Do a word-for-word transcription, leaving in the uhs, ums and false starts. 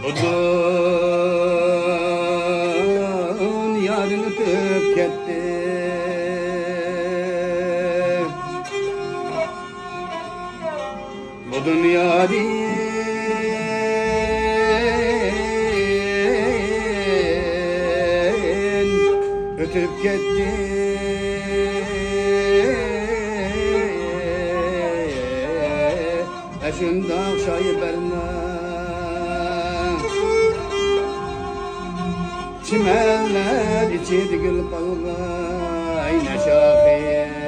بۇ دۇنيادىن ئۆتۈپ كەتتى. بۇ دۇنيادىن ئۆتۈپ كەتتى. ئەشۇنداق شايى بەرمە. چىمەنلەر ئىچىدە گۈل قالغاي نەشاخى.